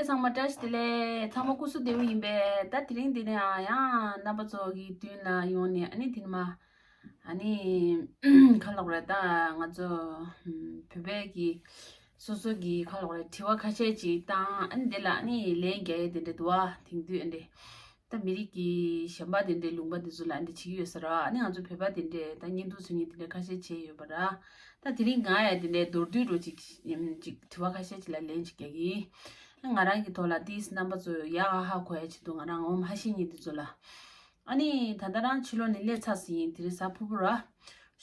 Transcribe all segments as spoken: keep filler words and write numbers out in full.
ཚང་མ་བཀྲ་ཤིས་བདེ་ལེགས། ཚང་མ་སྐུ་གཟུགས་བདེ་པོ་ཡིན་པས། ད་དེ་རིང་འདི་ནས་ཡང་རྣམ་པ་ཚོ་གི་མདུན་ལ་ཡོང་ནས། ཨ་ནི་དེ་ནས་མ། ཨ་ནི་ག་ལབ་དགོས་རེད། ད་ང་ཚོ་ཨམ། བོད་པའི་གི་སོ་སོ་གི་ག་ལབ་དགོས་རེད། དྲི་བ་ཁ་ཤས་ཅིག་བཏང་། ཨ་ནི་དེ་ལ་ཨ་ནི་ལན་རྒྱག་ཡས་དེ་འདྲ་འདུག་བ། དེང་དུས་ཨ་འདྲ། ད་མི་རིགས་ཀྱི་གཞན་པ་དེ་འདྲའི་ལུང་པ་དེ་ཚོ་ལ་འདི་བྱེད་ཀྱི་ཡོད་ས་ར། ཨ་ནི་ང་ཚོ་བོད་པ་དེ་འདྲས་ད་བརྙན་ཐུང་བཟོ་མཁན་དེ་འདྲས་ཁ་ཤས་བྱས་ཡོད་པ་ར། ད་དེ་རིང་ང་ཡང་དེ་འདྲའི་མདོར་བསྡུས་འདྲ་ཅིག་ཅིག་དྲི་བ་ཁ་ཤས་ཅིག་ལ་ལན་ཅིག་རྒྱག་གི་ཡིན། ང་རང་གི་ཐོག་ལ་ཏིས་རྣམ་པ་ཚོ་ཡག་ཧ་ཧ་གོ་ཡ་ཆེད་དུ། ང་རང་ངོ་མ་ཧ་ཤེས་མཁན་དེ་ཚོ་ལ། ཨ་ནི་ད་ལྟ་རང་ཕྱི་ལོགས་ནས་སླེབས་ཚར་ཟིན་ཡིན། དེ་རིང་གཟའ་ཕུར་བུ་ར།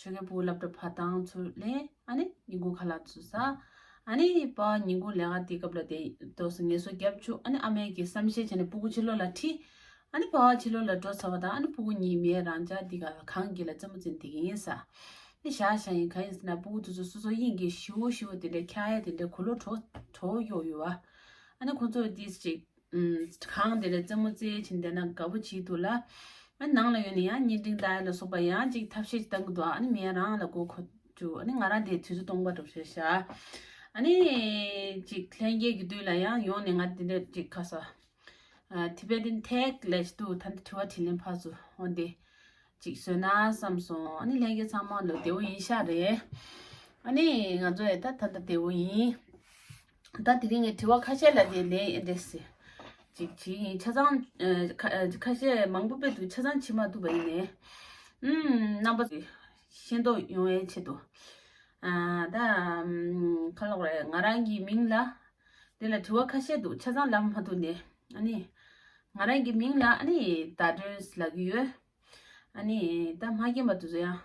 ཞོགས་ཀས་སྤུ་གུ་སློབ་གྲྭ་ཕར་བཏང་ཚུར་ལེན། ཨ་ནི་ཉིན་གུང་ཁ་ལག་ཚུར་ཟ། ཨ་ནི་ཕར་ཉིན་གུང་ལས་ཀ་དེ་སྐབས་ལ་དེ་ཏོག་ཙམ་ངལ་གསོ་རྒྱབ་བཅུག་ཨ་ནི་ཨ་མས་ཀྱི་བསམ་ཤེས་བྱས་ནས་སྤུ་གུ་ཕྱི་ལོགས་ལ་ཁྲིད། ཨ་ནི་ཕར་ཕྱི་ལོགས་ལ་འགྲོ་ཚར་བ་དང་། ཨ་ནི་སྤུ་གུ་གཉིས་མེད་རང་འཇགས་འདི་ག་གངས་དཀྱིལ་ལ་རྩེད་མོ་རྩེ་བསྡད་ཀྱི་ཡིན་ས། ཨ་ནི་བཞག་བཞག་ཡིན། གང་ཡིན་ཟེར་ན་སྤུ་གུ་དེ་ཚོ་སོ་སོ་དབྱིངས་ཀྱི་ཞེ་པོ་ཞེ་པོ་དེ་འདྲ་འཁྱག་ཡ་དེ་འདྲ་གོས་ལོག་བྲོ་བྲོ་གཡོག་ཡོད་བ། ཨ་ནི་ཁོ་ཚོ་ཏིས་ཅིག་ཨམ། གངས་དེ་ལ་རྩེད་མོ་རྩེ་བྱེད་བསྡད་ན་དགའ་པོ་བྱེད་འདུག་ལ། ཨ་ནི་ནང་ལ་ཡོད་ནས་ཡང་བརྙན་འཕྲིན་ལྟ་ཡ་ལ་སོགས་པ་ཡང་ཅིག་ཐབས་ཤེས་ཅིག་བཏང་གི་འདུག་ཨ་ནི་མེད་རང་ལ་མགོ་འཁོར་བཅུག་ཨ་ནི་ང་རང་དེ་དུས་ཚོད་སྟོང་པ་འགྲོ་བྱས་ཤག་ཨ་ནི་ཅིག་ལྷན་རྒྱས་ཀྱི་མདུན་ལ་ཡང་ཡོང་ནས་ང་དེ་འདྲ་ཅིག་ཁ་ས། ཨ། Tibetan Tech ལས་ཅིག་འདུག་ད་ལྟ་དྲི་བ་དྲིས་ལན་ཕར་ཚུར་འོང་དེ་ཅིག་བཟོས་ན་བསམ་སོང་། ཨ་ནི་ལྷན་རྒྱས་ཚང་མ་ལོ་བདེ་པོ་ཡིན་ཤག་རེད། ཨ་ནི་ང་ཚོ་ཡང་ད་ད་ལྟ་བདེ་པོ་ཡིན། ད་དེ་རིང་ངས་དྲི་བ་ཁ་ཤས་ལ་དེ་ལན་ཨེ་འདྲས་ཟེར་ཅིག་བྱེད་ཡིན། ཆ་ཚང་། ཨ། ཁ་ཁ་ཤས་མང་པོ་དཔེ་འདུག་ཆ་ཚང་བྱེད་མ་ཐུབ་པ་ཡིན་ནའི། ཨུམ། རྣམ་པ་ཤེས་རྟོགས་ཡོང་བའི་ཆེད་དུ། ཨ། ད་ཨམ། ག་ལབ་དགོས་རེད། ང་རང་གི་མིང་ལ། དེ་ལ་དྲི་བ་ཁ་ཤས་འདུག་ཆ་ཚང་ལབ་མ་ཐུབ་ནས། ཨ་ནི་ང་རང་གི་མིང་ལ་ཨ་ནི་ཟླ་སྒྲོན་ལབ་ཀྱི་ཡོད། ཨ་ནི་ད་མ་མཁྱེན་པ་དེ་ཚོ་ཡང་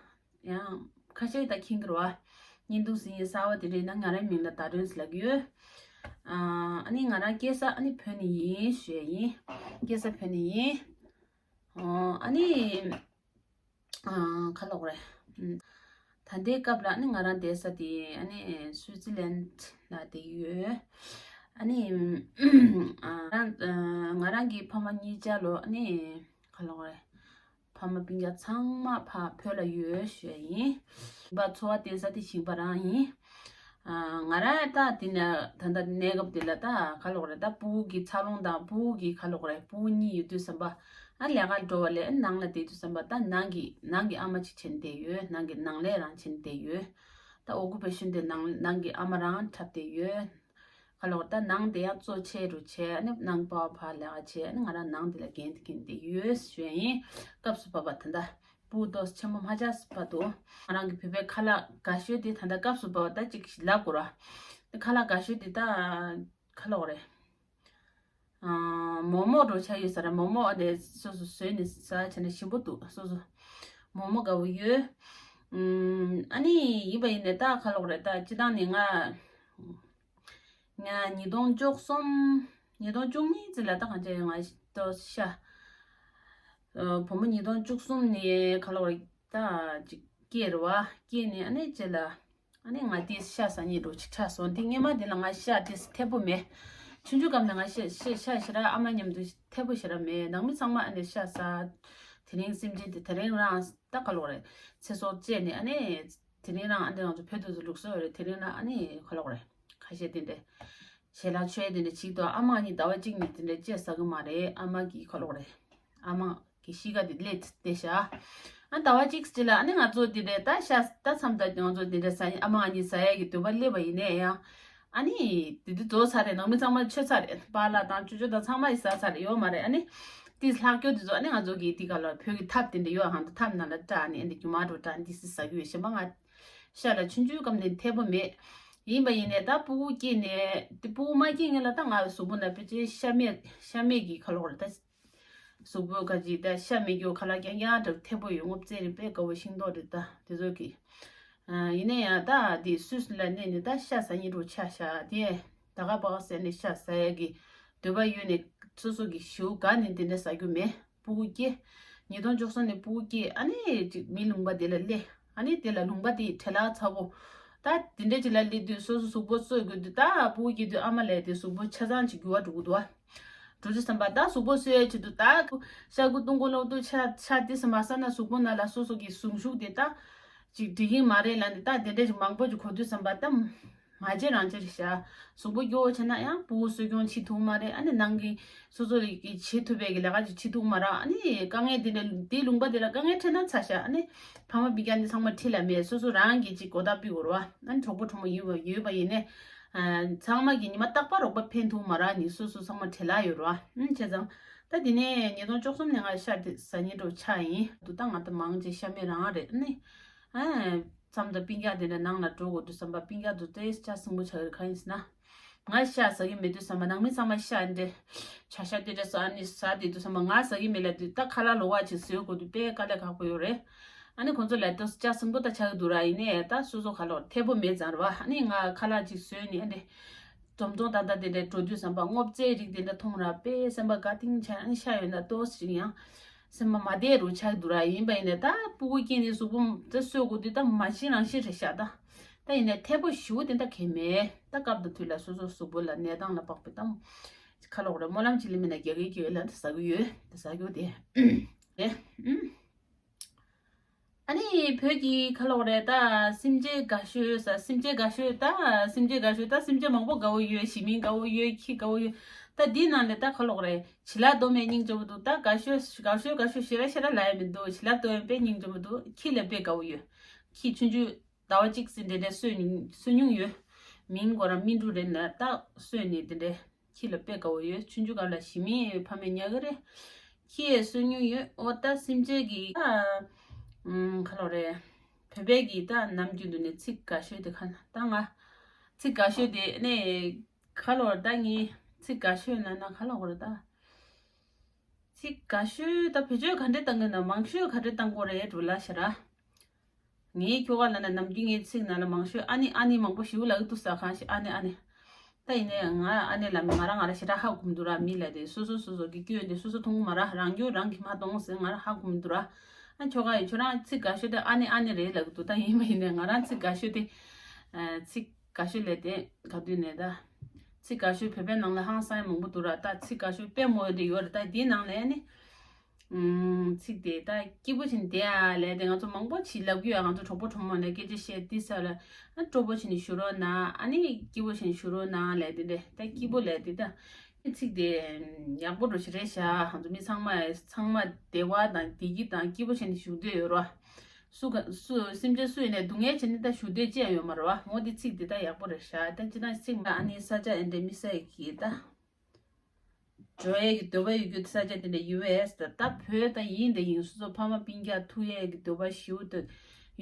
ཡང་ཁ་ཤས་ད་མཁྱེན་གྱི་རེད་བ། བརྙན་ཐུང་གཟིགས་མཁན་གསར་པ་དེ་འདྲ་ཡིན་ན་ང་རང་མིང་ལ་ཟླ་སྒྲོན་ལབ་ཀྱི་ཡོད། ཨ། ཨ་ནི་ང་རང་སྐྱེས་ས་ཨ་ནི་བོད་ནས་ཡིན་ཞུ་ཡ་ཡིན། སྐྱེས་ས་བོད་ནས་ཡིན། ཨ། ཨ་ནི། ཨ། ག་ལབ་དགོས་རེད། ཨུམ། ད་ལྟའི་སྐབས་ལ་ཨ་ནི་ང་རང་བསྡད་ས་དེ་ཨ་ནི་སུའི་ཙི་ལན་ལ་བསྡད་ཀྱི་ཡོད། ཨ་ནི། ཨ། རང་། ཨ། ང་རང་གི་ཕ་མ་གཉིས་ཆ་ལོ་ཨ་ནི་ག་ལབ་དགོས་རེད། ཕ་མ་སྤུན་ཀྱག་ཚང་མ་ཕ་བོད་ལ་ཡོད་ཞུ་ཡ་ཡིན། ཞིང་པ་འཚོ་བ་བསྟེན་ས་དེ་ཞིང་པ་རང་ཡིན། ཨ། ང་རང་ད་དེ་ནས་ད་ལྟ་གནས་སྐབས་དེ་ལ་ད་ག་ལབ་དགོས་རེད། ད་སྤུ་གུ་གི་འཚར་ལོངས་དང་སྤུ་གུ་གི་ག་ལབ་དགོས་རེད། སྤུ་གུ་གཉིས་ཡོད་དུས་ཙམ་པ། ཨ། ལས་ཀ་འགྲོ་བ་ལས་ནང་ལ་བསྡད་དུས་ཙམ་པ་ད་ནང་གི་ནང་གི་ཨ་མ་ཅིག་བྱེད་བསྡད་ཡོད། ནང་གི་ནང་ལས་རང་བྱེད་བསྡད་ཡོད། ད་འོ་ཀུ་པེ་ཤན་དེ་ནང་ནང་གི་ཨ་མ་རང་འཁྲབ་བསྡད་ཡོད། ག་ལབ་དགོས་རེད། ད་ནང་དེ་ཡང་གཙོ་ཆེ་རུ་བྱས། ཨ་ནི་ནང་པ་བ་ཕར་ལས་ཀ་བྱས། ཨ་ནི་ང་རང་ནང་དེ་ལ་འགན་དེ་འཁྱེར་བསྡད་ཡོད་ཞུ་ཡ་ཡིན། སྐབས་སུ་བབས་པ་ད་ལྟ་སྤུ་གུ་ཏོག་ཙམ་ཆེན་པོ་མ་ཆགས་བར་དུ། ང་རང་གི་བོད་པའི་ཁ་ལག་དགའ་ཤོས་དེ་ད་ལྟ་སྐབས་སུ་བབས་པ་ད་ཅིག་ལབ་དགོས་ར། ཁ་ལག་དགའ་ཤོས་དེ་ད་ག་ལབ་དགོས་རེད། ཨ། མོག་མོག་འདྲ་ཆགས་ཡོད་ས་ར། མོག་མོག་ཨ་ནི་སོ་སོ་བཟོས་ནས་ཟ་བྱས་ན་ཞིམ་པོ་འདུག་སོ་སོ་མོག་མོག་དགའ་པོ་ཡོད། ཨུམ། ཨ་ནི་ཡིན་པ་ཡིན་ནའི་ད་ག་ལབ་དགོས་རེད། ད་སྤྱིར་བཏང་ནས་ང་ང་ཉིས་སྟོང་བཅུ་གསུམ། ཉིས་སྟོང་བཅུ་གཉིས་ཙམ་ལ་ད་གང་ཅི་ཡང་ང་ཏོག་ཤ། ཨ། བུ་མོ་ཉིས་སྟོང་བཅུ་གསུམ་ནས་ག་ལབ་དགོས་རེད། ད་ཅིག་སྐྱེས་རེད་བ། སྐྱེས་ནས་ཨ་ནི་རྗེས་ལ། ཨ་ནི་ང་དེ་ཤ་ཟ་སྙིང་འདྲ་ཅིག་ཆགས་སོང་། དེ་སྔོན་མ་དེ་ལ་ང་ཤ་དེ་འཐད་པོ་མེད། ཆུང་ཆུང་སྐབས་ནས་ང་ཤ་ཤ་ཤ་ཞེ་དྲག་ཨ་མ་མཉམ་དུ་འཐད་པོ་ཞེ་དྲག་མེད། ནང་མི་ཚང་མ་ཨ་ནི་ཤ་ཟ། དེ་རིང་སེམས་ཅན་དེ་དེ་རིང་རང་ད་ག་ལབ་དགོས་རེད། ཚེ་སྲོག་བཅད་ནས་ཨ་ནི་དེ་རིང་རང་ཨ་ནི་ང་ཚོ་བོད་དུ་ཚོ་ལུགས་སྲོལ་རེད། དེ་རིང་རང་ཨ་ནི་ག་ལབ་དགོས་རེད། ཁ་ཤས་དེ་འདྲ་ཞལ་ལག་མཆོད་དེ་འདྲ་བྱེད་ཀྱི་འདུག་ཨ་མ་གཉིས་ཟླ་བ་གཅིག་ནས་དེ་འདྲ་ཅི་ཟ་གི་མ་རེད། ཨ་མ་གིས་ག་ལབ་དགོས་རེད། ཨ་མ་གི་གཤིས་ཀ་དེ་སླེབས་བསྡད་ཤག་ཨ། ཟླ་བ་གཅིག་རྗེས་ལ་ཨ་ནི་ང་ཚོ་དེ་འདྲའི་ད་ཤ་ད་མཚམས་ད་ང་ཚོ་དེ་འདྲའི་ཟ་ཨ་མ་ང་གཉིས་ཟ་ཡས་ཀྱི་འདོད་པ་སླེབས་པ་ཡིན་ནའི་ཡང་། ཨ་ནི་དེ་དུས་རྫོགས་ཚར་རེད། ནང་མི་ཚང་མ་མཆོད་ཚར་རེད། པཱ་ལགས་དང་ཅོ་ཅོ་དང་ཚང་མ་ཡིས་ཟ་ཚར་རེད། ཡོད་མ་རེད། ཨ་ནི་དེ་ལྷག་སྐྱོ་དེ་ཚོ་ཨ་ནི་ང་ཚོ་གི་དེ་ག་ལ་བོད་ཀྱི་ཐབ་དེ་འདྲ་ཡོད། ཨ་ཧང་དུ་ཐབ་ནང་ལ་བཀྲ་ནས་ཨ་ནི་རྒྱུ་མ་འགྲོ་བཀྲ་ནས་དེ་སི་ཟ་གི་ཡོད། གཞན་པ་ང་ཤ་ལ་ཆུང་ཆུང་སྐབས་ནས་འཐད་པོ་མེད། ཡིན་པ་ཡིན་ནའི་ད་སྤུ་གུ་སྐྱེས་ནས་དེ་སྤུ་གུ་མ་སྐྱེས་སྔོན་ལ་ད་ང་གཟུགས་པོ་ན་ཕལ་ཆེར་ཤ་མེད་ཤ་མེད་ཀྱི་ག་ལབ་དགོས་རེད། ད་གཟུགས་པོ་ག་ཅིག་ད་ཤ་མེད་རྒྱུ་ཁ་ལག་རྐྱང་རྐྱང་འདྲ་འཐད་པོ་ཡོད། སྔོ་ཚལ་རིགས་དཔེ་དགའ་པོ་ཤིང་ཏོག་རེད། ད་དེ་ཚོ་གི། ཨ། ཡིན་ན་ཡང་ད་དེ་སུད་སི་ལ་གནས་ནས་ད་ཤ་ཟ་སྙིང་འདྲ་ཆགས་ཤག་དེ་ད་ག་པ་ག་ཟེར་ནས་ཤ་ཟ་ཡ་གི་འདོད་པ་ཡོད་ནས་སོ་སོ་གི་ཞེ་པོ་དགའ་ནས་དེ་འདྲ་ཟ་རྒྱུ་མེད། སྤུ་གུ་སྐྱེས། ཉིས་སྟོང་བཅུ་གསུམ་ནས་སྤུ་གུ་སྐྱེས། ཨ་ནི་ཅིག་མི་ལུང་པ་དེ་ལ་སླེབས། ཨ་ནི་དེ་ལ་ལུང་པ་དེའི་འཕྲོ་བརླག་ཚ་པོ། ད་དེ་འདྲ་ཅིག་ལ་སླེབས་དུས་སོ་སོ་གཟུགས་པོ་གསོ་དགོས་དུས། ད་སྤུ་གུ་སྐྱེས་དུས་ཨ་མ་ལས་དེ་གཟུགས་པོ་ཆ་ཚང་ཅིག་འགྱུར་བ་འགྲོ་གི་འདུག་བ། འགྲོ་དུས་ཙམ་པ་ད་གཟུགས་པོ་གསོ་ཡའི་ཆེད་དུ་ད་ཤ་ཁུ་བཏུང་གོ་ལོག་དུས་ཆ་ཆ་དེ་ཙམ་པ་ཟ་ན་གཟུགས་པོ་ནང་ལ་སོ་སོ་གི་ཟུངས་ཤུགས་དེ་ད་ཅིག་འགྲིག་གིན་མ་རེད་ལབ་ནས། ད་དེ་འདྲ་ཅིག་མང་པོ་ཅིག་གོ་དུས་ཙམ་པ་ད། ང་རྗེ་རང་རྗེ་རེད་ཤག་གཟུགས་པོ་སྐྱོ་བོ་བྱས་ན་ཡང་ཕྲུ་གུ་གསོ་སྐྱོང་བྱེད་ཐུབ་མ་རེད། ཨ་ནི་ནང་གི་སོ་སོ་ལ་གི་བྱེད་ཐུབ་པའི་གི་ལས་ཀ་ཅིག་བྱེད་ཐུབ་མ་རེད། ཨ་ནི་དཀའ་ངལ་དེ་འདྲ་དེའི་ལུང་པ་དེ་ལ་དཀའ་ངལ་འཕྲད་ན་ཚར་ཤག་ཨ་ནི་ཕ་མ་སྤུན་ཀྱག་འདི་ཚང་མ་འཁྲིས་ལ་མེད། སོ་སོ་རང་གིས་ཅིག་གོ་བརྡ་སྤྲོད་དགོས་རེད་བ། ཨ་ནི་གྲོགས་པོ་གྲོགས་མོ་ཡོད་པ་ཡོད་པ་ཡིན་ནའི། ཨ། ཚང་མ་གི་ཉི་མ་རྟག་པར་རོགས་པ་ཕན་ཐོགས་མ་རག་ནི་སོ་སོ་ཚང་མ་བྲེལ་ལ་ཡོད་ར། ཨང་། བྱས་ཙང་ད་དེ་ནས་ཉིས་སྟོང་བཅུ་གསུམ་ནས་ང་ཤ་དེ་ཟ་ཉེན་འགྲོ་ཆགས་ཡིན་འདུག་ད་ང་ད་མང་ཆེ་ཤ་མེད་རང་རེད་ནི། ཨ། མཚམས་དང་སྤུན་ཀྱག་དེ་འདྲ་ནང་ལ་འགྲོ་དགོས་འདུག་བསམ་པ། སྤུན་ཀྱག་ཚོ་ཏོག་ཙམ་ཆ་ཚང་པོ་ཆགས་ཡོད་རེད། གང་ཡིན་ཟེར་ན། ང་ཤ་ཟ་གི་མེད་དུས་བསམ་པ། ནང་མི་ཚང་མ་ཤ་འདྲ་ཆ་ཤ་དེ་འདྲ་ཟ་ནི་ཟ་བསྡད་འདུག་བསམ་པ། ང་ཟ་གི་མེད་ལབ་དུས་ད་ཁ་ལག་ལོགས་ཀ་ཅིག་བཟོ་དགོས་འདུག་དཔེ་དཀའ་ལས་ཁག་པོ་ཡོད་རེད། ཨ་ནི་ཁོང་ཚོ་ལ་ཏོག་ཙམ་ཆ་ཚང་པོ་ད་ཆགས་ཀྱི་འདུག་ར། ཡིན་ནའི་ད་སོ་སོ་ཁ་ལོག་ཐེ་པོ་མེད་ཙང་ར་བ། ཨ་ནི་ང་ཁ་ལག་ཅིག་བཟོས་ནས་ཨ་འདྲ་འཛོམས་འཛོམས་ཏག་ཏག་དེ་འདྲ་འགྲོ་དུས་བསམ་པ། སྔོ་ཚལ་རིགས་དེ་འདྲ་མཐོང་ར་དཔེ་སེམས་པ་དགའ་ཏིང་ཆ། ཨ་ནི་ཤ་ཡོད་ན་ཏོག་ཙམ་ཡང་སེམས་པ་མ་བདེ་རུ་ཆགས་འདུག་ར། ཡིན་པ་ཡིན་ནའི་ད་ཕྲུ་གུ་སྐྱེས་ནས་གཟུགས་པོ་ད་གསོ་དགོས་དུས་ད་མ་ཤི་རང་ཤི་རེད་ཤག་ད་ད་ཡིན་ནའི་ཐེ་པོ་ཞེ་པོ་དེ་འདྲ་གང་ཡང་མེད། ད་སྐབས་དང་དུས་ལ་སོ་སོ་གཟུགས་པོ་ལ་གནས་སྟངས་ལ་དཔག་པའི་ད་ཁ་ལོག་རེད། སྨོན་ལམ་ཅིག་ལས་མིན་ན་རྒྱག་གི་རྒྱུ་ཡོད་ལ་ད་ཟ་གི་ཡོད། ད་ཟ་རྒྱུ་དེ་དེ་ཨུམ། ཨ་ནི་བོད་ཀྱི་ཁ་ལོག་རེད། ད་སེམས་ཅན་དགའ་ཤོས་ཟེར། སེམས་ཅན་དགའ་ཤོས་ད་སེམས་ཅན་དགའ་ཤོས་ད་སེམས་ཅན་མང་པོ་དགའ་བོ་ཡོད། ཞི་མི་དགའ་བོ་ཡོད། ཁྱི་དགའ་བོ་ཡོད། ད་འདི་ནང་ནས་ད་ཁ་ལོག་རེད། བྱི་ལ་གཏོང་མཁན་སྙིང་རྗེ་པོ་འདུག་ད་དགའ་ཤོས་དགའ་ཤོས་དགའ་ཤོས་ཞེ་དྲག་ཞེ་དྲག་ལབ་ཡ་མི་འདུག་བྱི་ལ་གཏོང་མཁན་དཔེ་སྙིང་རྗེ་པོ་འདུག་ཁྱི་ལ་དཔེ་དགའ་བོ་ཡོད། ཁྱི་ཆུང་ཆུང་ཟླ་བ་གཅིག་ཙམ་དེ་འདྲ་གསོ་མྱོང་གསོ་མྱོང་ཡོད། མིང་ཁོ་རང་སྨིན་དྲུག་རེད་ན་ད་གསོས་ནས་དེ་འདྲ། ཁྱི་ལ་དཔེ་དགའ་བོ་ཡོད། ཆུང་ཆུང་སྐབས་ལ་ཞི་མིའི་ཕ་མས་ཉར་གི་རེད། ཁྱི་ཡི་གསོ་མྱོང་ཡོད། འོ་ད་སེམས་ཅན་གྱི་ཨ། ཨུམ། ཁ་ལོག་རེད། བོད་པའི་གི་ད་ནམ་རྒྱུན་དུ་ནས་ཚིག་དགའ་ཤོས་དེ་ཁ་ན་ད་ང་ཚིག་དགའ་ཤོས་དེ་ནས་ཁ་ལོག་རེད། ད་ངའི་ཚིག་དགའ་ཤོས་ན་ན་ཁ་ལོག་རེད་ད། ཚིག་དགའ་ཤོས་ད་བེད་སྤྱོད་ག་འདྲས་བཏང་གི་ན་མང་ཤོས་ག་འདྲས་བཏང་དགོས་རེད་འགྲོ་ལ་ཤ་ར། ངའི་ཁྱོ་ག་ལ་ན་ནམ་རྒྱུན་ངའི་ཚིག་ནང་ལ་མང་ཤོས་ཨ་ནི་ཨ་ནི་མང་པོ་ཞིག་ལབ་ཀྱི་འདུག་ས། གང་ཞིག་ཨ་ནི་ཨ་ནི། ད་ཡིན་ནའི་ང་ཨ་ནི་ལབ་མི་ང་རང་ང་རང་ཞེ་དྲག་ཧ་གོ་མི་འདུག་ར། མི་ལབ་དེ་སོ་སོ་སོ་སོ་གི་སྐྱོན་དེ་སོ་སོ་མཐོང་གི་མ་ར། རང་སྐྱོན་རང་གིས་མ་མཐོང་ཟེར་ང་རང་ཧ་གོ་མི་འདུག་ར། ཨ་ཁྱོ་ག་ཡིས་ཁྱོད་རང་ཚིག་དགའ་ཤོས་དེ་ཨ་ནི་ཨ་ནི་རེད་ལབ་ཀྱི་འདུག་ད་ཡིན་པ་ཡིན་ནའི་ང་རང་ཚིག་དགའ་ཤོས་དེ་ཚིག་དགའ་ཤོས་ལས་དེ་ག་དུས་ནས་ད། ཚིག་དགའ་ཤོས་བོད་པའི་ནང་ལ་ཧང་སང་ཡ་མང་པོ་འདུག་ར། ད་ཚིག་དགའ་ཤོས་དཔེ་མང་པོ་དེ་ཡོད་རེད། ད་དེའི་ནང་ལ་ནི། ཨུམ། ཚིག་དེ་ད་སྐྱིད་པོ་བྱས་ནས་བསྡད་ཡ་ལས་དེ་ང་ཚོ་མང་པོ་ཞིག་ལབ་ཀྱི་ཡོད། ང་ཚོ་གྲོགས་པོ་གྲོགས་མོ་ནས་སྐད་ཆ་བཤད་དུས་ས་ལ་ཨ་སྤྲོ་པོ་བྱས་ནས་བཞུགས་རོགས་གནང་། ཨ་ནི་སྐྱིད་པོ་བྱས་ནས་བཞུགས་རོགས་གནང་ལབ་དེ་འདྲ། ད་སྐྱིད་པོ་ལབ་དེ་ད་ཚིག་དེ་ཡག་པོ་འགྲོ་ཞིག་རེད་ཤག་ང་ཚོ་མི་ཚང་མ་ཚང་མ་བདེ་བ་དང་བདེ་སྐྱིད་དང་སྐྱིད་པོ་བྱས་ནས་བཞུགས་འདོད་ཡོད་རོ། སུ་ག་སུ་སེམས་ཅན་སུ་ཡིན་ནའི་སྡུག་བསྔལ་བྱས་ནས་ད་བཞུགས་འདོད་ཅི་ཡང་ཡོད་མ་རེད་བ། འོ་དེ་ཚིག་དེ་ད་ཡག་པོ་རེད་ཤག་ད་ཅི་ད་ཚིག་མ་ཨ་ནི་ས་ཆ་ཨེ་འདྲ་མི་ས་ཡི་གི་ད། འགྲོ་ཡས་ཀྱི་འདོད་པ་ཡོད་རྒྱུ་ས་ཆ་དེ་འདྲ་ཡུ་ཨེ་སི་དང་ད་བོད་ད་ཡིན་དེ་ཡིན་སོ་སོ་ཕ་མ་སྤུན་ཀྱག་ཐུག་ཡས་ཀྱི་འདོད་པ་ཞེ་པོ་ད་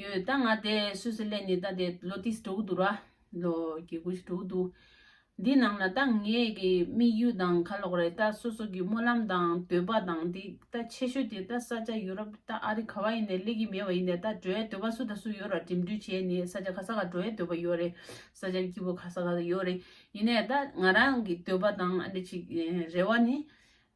ཡོད། ད་ང་དེ་སུད་སི་སླེབས་ནས་ད་དེ་ལོ་ཏིས་འགྲོ་གི་འདུག་ར། ལོ་བརྒྱད་དགུ་ཞིག་འགྲོ་གི་འདུག་འདི་ནང་ལ་ད་ངས་ཀྱི་དམིགས་ཡུལ་དང་ག་ལབ་དགོས་རེད། ད་སོ་སོ་གི་སྨོན་ལམ་དང་འདོད་པ་དང་འདི་ད་ཆེ་ཤོས་དེ་ད་ས་ཆ་ཡུ་རོབ་ད་ཨ་རི་ག་བ་ཡིན་ནའི་སླེབས་ཀྱི་མེད་པ་ཡིན་ནའི་ད་འགྲོ་ཡས་འདོད་པ་སུ་དང་སུ་ཡོད་ར། འགྲིམ་འགྲུལ་བྱས་ནས་ས་ཆ་ག་ས་ག་འགྲོ་ཡས་འདོད་པ་ཡོད་རེད། ས་ཆ་སྐྱིད་པོ་ག་ས་ག་ཡོད་རེད། ཡིན་ནའི་ད་ང་རང་གི་འདོད་པ་དང་ཨ་འདྲ་ཅིག་རེ་བ་ནི།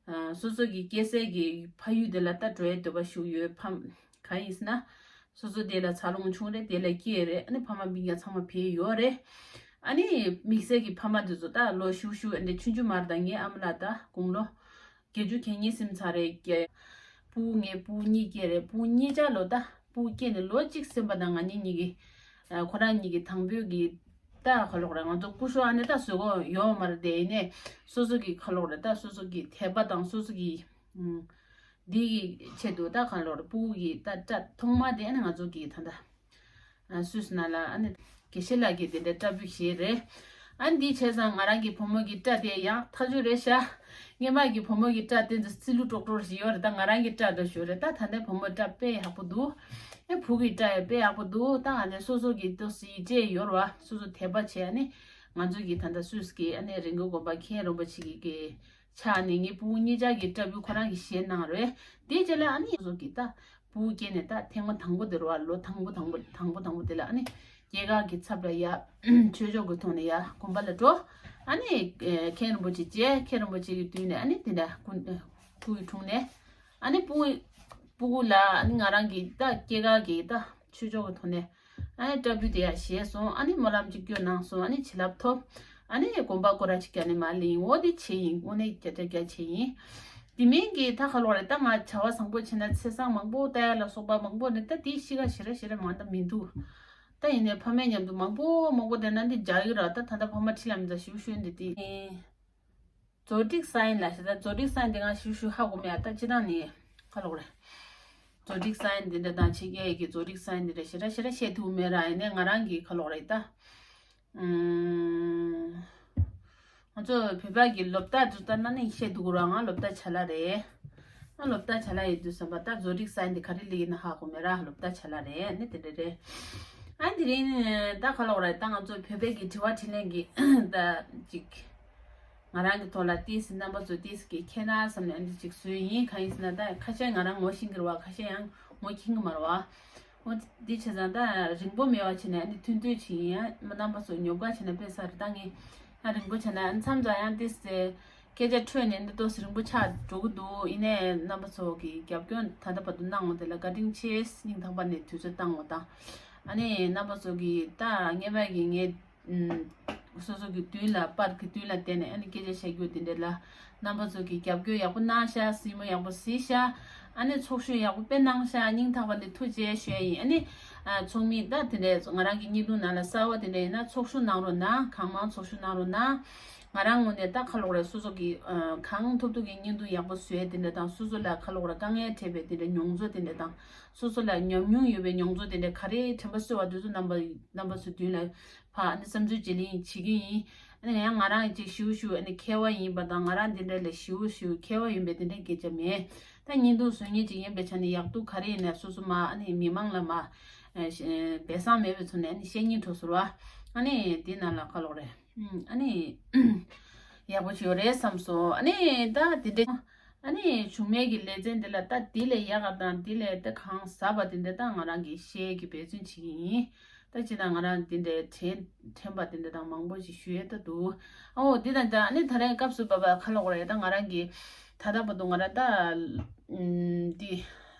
ཨ་སོ་སོ་གི་སྐྱེ་སའི་གི་ཕ་ཡུལ་དེ་ལ་ད་འགྲོ་ཡའི་འདོད་པ་ཞུགས་ཡོད། ཕ་གང་ཡིན་ཟེར་ན། སོ་སོ་དེ་ལ་འཚར་ལོངས་བྱུང་རེད། དེ་ལ་སྐྱེས་རེད། ཨ་ནི་ཕ་མ་སྤུན་ཀྱག་ཚང་མ་ཕེབས་ཡོད་རེད། ཨ་ནི་དམིགས་བསལ་གྱི་ཕ་མ་དེ་ཚོ་ད་ལོ་ཤུགས་ཤུགས་ཨ་འདྲ་ཆུང་ཆུང་མ་རེད། ད་ངའི་ཨ་མ་ལགས་ད་དགུང་ལོ་བརྒྱད་ཅུ་གྱ་གཉིས་ཟིན་ཚར་རེད། སྐྱེ་ཕྲུ་གུ་ངའི་ཕྲུ་གུ་གཉིས་སྐྱེས་རེད། ཕྲུ་གུ་གཉིས་ཆ་ལོ་ད་ཕྲུ་གུ་སྐྱེས་ནས་ལོ་གཅིག་ཟིན་པ་དང་ང་གཉིས་གཉིས་ཀྱི་ཨ་ཁོ་རང་གཉིས་ཀྱི་དང་པོའི་གི་ད་ག་ལབ་དགོས་རེད། ང་ཚོ་སྐུ་ཞབས་ཨ་ནི་ད་བཟོ་གི་ཡོད་མ་རེད། དེ་ཡིན་ནའི་སོ་སོ་གི་ག་ལབ་དགོས་རེད། ད་སོ་སོ་གི་དད་པ་དང་སོ་སོ་གི་ཨུམ། འདི་གི་ཆེད་དུ་ད་ག་ལབ་དགོས་རེད། ཕྲུ་གུ་གི་ད་སྐྲ་ཐོག་མ་དེ་ཨ་ནི་ང་ཚོ་གི་ད་ད་ཨ་སུད་སི་ནང་ལ་ཨ་ནི་དགེ་བཤེས་ལགས་ཀྱིས་དེ་འདྲ་སྐྲ་འབུད་བྱས་རེད། ཨ་ནི་འདི་བྱས་ཙང་ང་རང་གི་བུ་མོ་གི་སྐྲ་དེ་ཡང་ཐག་ཆོད་རེད་ཤག་སྔོན་མ་གི་བུ་མོ་གི་སྐྲ་དེ་ཚོ་རྩི་ལུ་ཀྲོག་ཀྲོག་ཞིག་ཡོད་རེད། ད་ང་རང་གི་སྐྲ་འདྲ་ཞིག་ཡོད་རེད། ད་ད་ལྟའི་བུ་མོ་སྐྲ་དཔེ་ཡག་པོ་འདུག་ཨེ་བུ་གི་སྐྲ་ཡང་དཔེ་ཡག་པོ་འདུག་ད་ང་ཚོ་སོ་སོ་གི་ཏོག་ཙམ་ཡིད་ཆེས་ཡོད་རེད་བ། སོ་སོ་དད་པ་བྱས་ནས་ང་ཚོ་གི་ད་ལྟ་སུད་སི་གི་ཨ་ནི་རི་མགོ་དགོན་པ་མཁན་རིན་པོ་ཆེ་གི་གི་ཕྱག་ནས་ངའི་ཕྲུ་གུ་གཉིས་ཆ་གི་སྐྲ་འབུད་ཁོ་རང་གིས་བཞེས་གནང་རེད། དེའི་རྗེས་ལ་ཨ་ནི་སོ་སོ་གི་ད་ཕྲུ་གུ་སྐྱེས་ནས་ད་ཐེངས་མ་དང་པོ་དེ་རེད་བ། ལོ་དང་པོ་དང་པོ་དང་པོ་དང་པོ་དེ་ལ་ཨ་ནི་སྐྱེས་སྐར་གྱི་ཚབ་ལ་ཡ་ཆོས་ཕྱོགས་ཀྱི་ཐོག་ནས་ཡ་དགོན་པ་ལ་འགྲོ། ཨ་ནི་མཁན་རིན་པོ་ཆེ་མཇལ། མཁན་རིན་པོ་ཆེ་གི་མདུན་ནས་ཨ་ནི་དེ་འདྲ་སྐུ་ཕྲུ་གུའི་དྲུང་ནས་ཨ་ནི་ཕྲུ་གུ་ཕྲུ་གུ་ལ་ཨ་ནི་ང་རང་གི་ད་སྐྱེས་སྐར་གྱི་ད་ཆོས་ཕྱོགས་ཀྱི་ཐོག་ནས་ཨ་ནི་སྐྲ་འབུད་དེ་ཡ་བཞེས་སོང་། ཨ་ནི་སྨོན་ལམ་ཅིག་སྐྱོན་གནང་སོང་། ཨ་ནི་བྱིན་རླབས་ཐོབ། ཨ་ནི་དགོན་པ་སྐོར་ར་ཅིག་རྒྱག་ནས་མར་སླེབས་ཡིན། འོ་དེ་བྱས་ཡིན། དངོས་གནས་བརྒྱ་ཆ་བརྒྱ་བྱས་ཡིན། དེ་མིན་གྱི་ད་ག་ལབ་དགོས་རེད། ད་ང་བྱ་བ་བཟང་པོ་བྱས་ན་ཚེས་བཟང་མང་པོ་ལྟ་ཡ་ལ་སོགས་པ་མང་པོ་རེད། ད་དེའི་གཤིས་ཀ་ཞེ་དྲག་ཞེ་དྲག་མང་ད་མི་འདུག་ད་ཡིན་ནའི་ཕ་མའི་མཉམ་དུ་མང་པོ་མང་པོ་བསྡད་ན་འདི་འཇགས་ཀྱི་རེད། ད་ད་ལྟ་ཕ་མ་ཁྲིད་ལ་མི་ཚ་ཞུ་ཞུ་འདི་དེ། Zodiac sign ལ་ཞེ་ད། Zodiac sign དེ་ང་ཞུ་ཞུ་ཧ་གོ་མེད། ད་སྤྱིར་བཏང་ནི་ཁ་ལོག་རེད། Zodiac sign དེ་འདྲ་དང་ཕྱི་རྒྱལ་གྱི་Zodiac sign དེ་འདྲ་ཞེ་ད་ཞེ་ད་བཤད་ཐུབ་མེད་ར། ཡིན་ནའི་ང་རང་གི་ཁ་ལོག་རེད་ད། ཨུམ། ང་ཚོ་བོད་པ་གི་ལོ་རྟགས་དུ་ལྟ་ན་ནི་བཤད་འདུག་ར། ང་ལོ་རྟགས་ཆ་ལ་རེད། ང་ལོ་རྟགས་ཆ་ལ་ཡོད་དུས་ཙམ་པ་ད་Zodiac sign དེ་ག་རེ་ལི་ཡིན་ན་ཧ་གོ་མེད་ར། ལོ་རྟགས་ཆ་ལ་རེད། ནི་དེ་འདྲ་རེད། ཨ་དེ་རིང་ད་ཁ་ལོག་ར། ད་ང་ཚོ་བོད་པའི་གི་དྲི་བ་དྲིས་ལན་གི་ད་ཅིག་ང་རང་གི་ཐོག་ལ་ཏིས་རྣམ་པ་ཚོ་ཏིས་གི་ཁྱེད་ན་བསམ་ནས་ཨ་འདི་ཅིག་བཟོས་ཡིན། གང་ཡིན་ཟེར་ན་ད་ཁ་ཤས་ང་རང་ངོ་ཤེས་ཀྱི་རེད་བ། ཁ་ཤས་ཡང་ངོ་མཁྱེན་གྱི་མ་རེད་བ། འོ་འདི་བྱས་ཙང་ད་རིང་པོ་མེད་པ་བྱས་ནས་ཨ་ནི་ཐུང་ཐུང་བྱས་ཡིན། ཨ་རྣམ་པ་ཚོ་ཉོབ་དགའ་བྱས་ན་དཔེ་ས་རེད། ད་ངས་ཨ་རིང་པོ་བྱས་ན་ཨ་མཚམས་མཚམས་ཡང་ཏིས་ཟེར་སྐད་ཆ་འཕྲོས་ནས་འདི་ཏོག་ཙམ་རིང་པོ་ཆགས་འགྲོ་གི་འདུག་ཡིན་ནའི་རྣམ་པ་ཚོ་གི་རྒྱབ་སྐྱོར་ད་ལྟ་བར་དུ་གནང་བ་དེ་ལ་བཀའ་དྲིན་ཆེ། སྙིང་ཐག་པ་ནས་དུས་ཚོད་བཏང་བ་དང་། ཨ་ནི་རྣམ་པ་ཚོ་གི་ད་སྔས་མ་གི་ངའི་ཨུམ། སོ་སོ་གི་མདུན་ལ་པར་གི་མདུན་ལ་བསྡད་ནས་ཨ་ནི་སྐད་ཆ་བཤད་རྒྱུ་དེ་འདྲ་ལ་རྣམ་པ་ཚོ་གི་རྒྱབ་སྐྱོར་ཡག་པོ་གནང་ཤག་སྲིད་མོ་ཡག་པོ་གཟིགས་ཤག་ཨ་ནི་ཚོགས་ཞུགས་ཡག་པོ་དཔེ་གནང་ཤག་སྙིང་ཐག་པ་ནས་ཐུགས་རྗེ་ཆེ་ཞུ་ཡ་ཡིན། ཨ་ནི་ཨ་ཚོགས་མི་ད་དེ་འདྲ་ང་རང་གི་བརྙན་ཐུང་ནང་ལ་གསར་བ་དེ་འདྲ་ཡིན་ན་ཚོགས་ཞུགས་གནང་རོགས་གནང་། གང་མང་ཚོགས་ཞུགས་གནང་རོགས་གནང་། ང་རང་ངོས་ནས་ད་ཁ་ལོག་རེད། སོ་སོ་གི་ཨ་གང་ཐུབ་ཐུབ་ཀྱི་བརྙན་ཐུང་ཡག་པོ་བཟོས་དེ་འདྲ་དང་། སོ་སོ་ལ་ཁ་ལོག་རེད་དཀའ་ངལ་འཕྲད་པའི་དེ་འདྲ་མྱོང་ཚོར་དེ་འདྲ་དང་། སོ་སོ་ལ་ཉམས་མྱོང་ཡོད་པའི་མྱོང་ཚོར་དེ་འདྲ་ག་རེ་དྲན་པ་གསོས་པ་དེ་ཚོ་རྣམ་པ་རྣམ་པ་ཚོ་མདུན་ལ་ཕར་ཨ་ནི་བསམ་ཚུལ་བརྗེ་ལེན་བྱེད་ཀྱི་ཡིན། ཨ་ནི་ཡང་ང་རང་ཅིག་ཞིའུ་ཞིའུ་ཨ་ནི་མཁས་པ་ཡིན་པ་དང་། ང་རང་འདི་འདྲ་ལས་ཞིའུ་ཞིའུ་མཁས་པ་ཡིན་པའི་དེ་འདྲ་སྐད་ཆ་མེད། ད་བརྙན་ཐུང་བཟོ་མཁན་ཅིག་ཡིན་པའི་ཆ་ནས་ཡག་སྡུག་ག་རེ་ཡིན་ན་སོ་སོ་མ་ཨ་ནི་མི་མང་ལ་མ་ཨ་སྦས་གསང་མེད་པའི་ཚུལ་ནས་ཨ་ནི་བཤད་སྙིང་བྲོ་ཟེར་བ། ཨ་ནི་དེ་ནང་ལ་ཁ་ལོག་རེད། ཨ་ནི་ཡག་པོ་ཞིག་ཡོད་རེད་བསམ་སོང་། ཨ་ནི་ད་དེ་འདྲ། ཨ་ནི་བྱུང་མེད་ཀྱི་ལེ་ཚན་འདི་ལ་ད་དེ་ལས་ཡག་ག་དང་དེ་ལས་ད་གང་ཟབ་པ་དེ་འདྲ་ད་ང་རང་གིས་བཤད་ཀྱི་འབད་བརྩོན་བྱེད་ཀྱི་ཡིན། ད་ཅི་ད་ང་རང་དེ་འདྲའི་དྲན་དྲན་པ་དེ་འདྲ་དང་མང་པོ་ཞིག་ཞུ་ཡས་ད་འདུག་ཨོ་དེ་དང་ད་ཨ་ནི་ད་རེས་སྐབས་སུ་བབས་པ་ཁ་ལོག་རེད། ད་ང་རང་གིས་ད་ལྟ་བར་དུ་ང་རང་ད་ཨུམ་འདི་